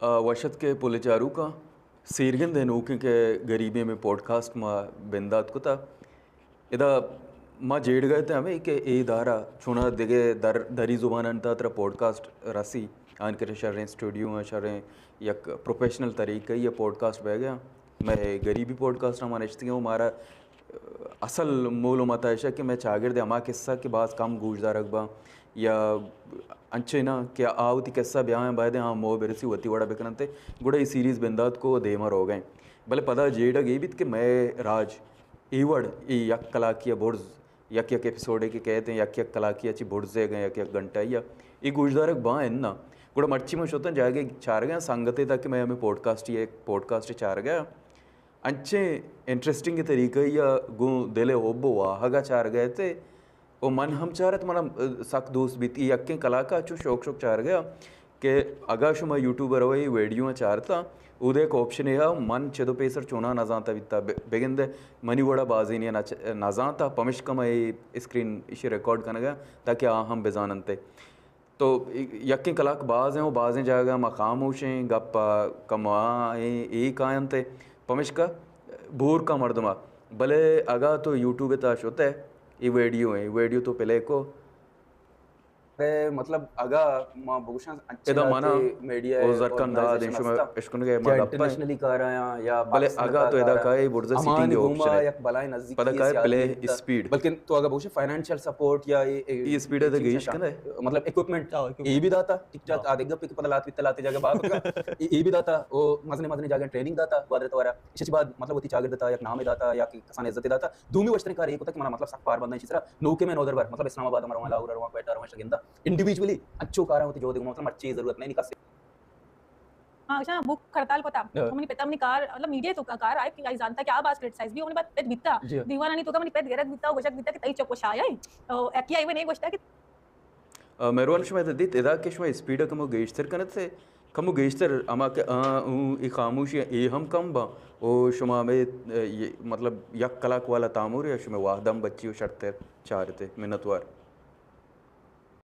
آ، وش اتک ئے پل چاروکاں، سیرگند ءِ نوکیں کہ گریبی ءِ مئے پوڈکاسٹ ما بندات کتا۔ ادا ما جیڑگ ءَ اتیں ہمے کہ اے دارا چونا دگہ در-، دری زبانانی تہا ترا پوڈکاسٹ رسی، آن کہ شریں اسٹوڈیو ءَ، شریں یک پروفیشنل طریقہ ءَ پوڈکاسٹ بیگ ءَ۔ مئے گریبی پوڈکاسٹ ہم نشتگیں و مارا اصل مول و متا ایشا کہ مئے چاگرد ءِ ہما قصہ کہ باز کم گوشدارگ باں یا انچیں نہ کہ آ وتی قصہ بیاں، باید ہاں مو برسی وتی وڑا بکننت، گڑا اے سیریز بندات کو دیما روگئیں۔ بلے پدا جیڑگ اے بیت کہ مئے راج اے وڑ اے یک کلاکی ءَ برز، یک یک ایپیسوڈے کہ کئیت، یک یک کلاکی ءَ چی برزے گئے، یک یک گھنٹہ یا اے گوشدارگ باں اناں۔ گڑا مرچی من شتاں جاگے چارگاں سنگتے تاکہ مئے ہمیں پوڈکاسٹ یا ایک پوڈکاسٹ چارگا انچیں انٹرسٹنگ طریقہ یا گوں دل ءِ حب و واہگا چارگا تے و من ہم چارت، منا سک دوست بیت۔ اے یکیں کلاکا چو شوق شوق چارگا کہ اگاں شما یوٹیوب ءَ روئے ویڈیو ءَ چارتا، اودے یک آپشنے ءَ من چد و پیسر چونا نزانتا بیتا، بگندے منی وڑا بازینے نزانتا، پمشکا ما اے اسکرین ایشی ریکارڈ کنگا تاکہ آ ہم بزاننتے۔ تو یکیں کلاک باز ایں و بازیں جاگہ ما خاموش ایں، گپ ءَ کم آ ایں، اے کاینت، پمشکا بور کا مردم ءَ۔ بلے اگاں تو یوٹیوب ءِ تہا شت ئے، اے ویڈیو ایں، ویڈیو تو پلے کو۔ اے مطلب اگاں ما بگوشاں اچھے ادا مانا میڈیا او زرکان داد ایں شما اشکنگے ما گپا انٹرنیشنلی کار آیاں یا بلے اگاں تو ادا کائے برزا سیٹنگ آپشن ہے، یک بلائیں نزدیکی پدا کائے پلے اسپیڈ، بلکہ تو اگاں بگوشے فائنینشل سپورٹ یا اے اسپیڈ ہے تو گیش کنے۔ مطلب اکوپمنٹ اے بھی داتا، ٹک ٹاک آ دگہ پک پدا لات بیتا، لاتے جاگہ بات اے بھی داتا، او مزنے مزنے جاگہ ٹریننگ داتا گوادر توارا۔ ایشی بعد مطلب وتی چاگرد تا یک نامے داتا یا کہ کسان عزت داتا۔ دومی وشتریں کار اے کتا کہ منا مطلب سک پار بندن چیز را نوکے میں نودر بر مطلب اسلام آباد، مروان، لاہور، روان، کوئٹہ، روان، شگندا انڈیویجولی انچو کاراں وتی جہد گوں مطلب مرچی ضرورت نہیں نکاسے۔ ہاں، اچھا، بھوک ہڑتال کتا۔ ہاں۔ منی پتا منی کار، مطلب میڈیا تو کار آئے کہ آئی زانتا کہ آ باز کرٹیسائز بھی، منی بعد پت بیتا۔ جی۔ دیوانانی تو کا منی پت غیرت بیتا، گوشک بیتا کہ تئی چپ وشایا ہے۔ او، ایکی آئی وہ نہیں گوشتا کہ آ، مہروان شما ادا دیت، ادا کہ شما اسپیڈ ءَ کمو گیشتر کنت، کمو گیشتر ہما کہ آ، اوں، اے خاموشی اے ہم کم باں، او شما ہمے، اے، مطلب یک کلاک والا تامور یا شما وہد ہم بچی و شرتر چارتے۔ منتوار۔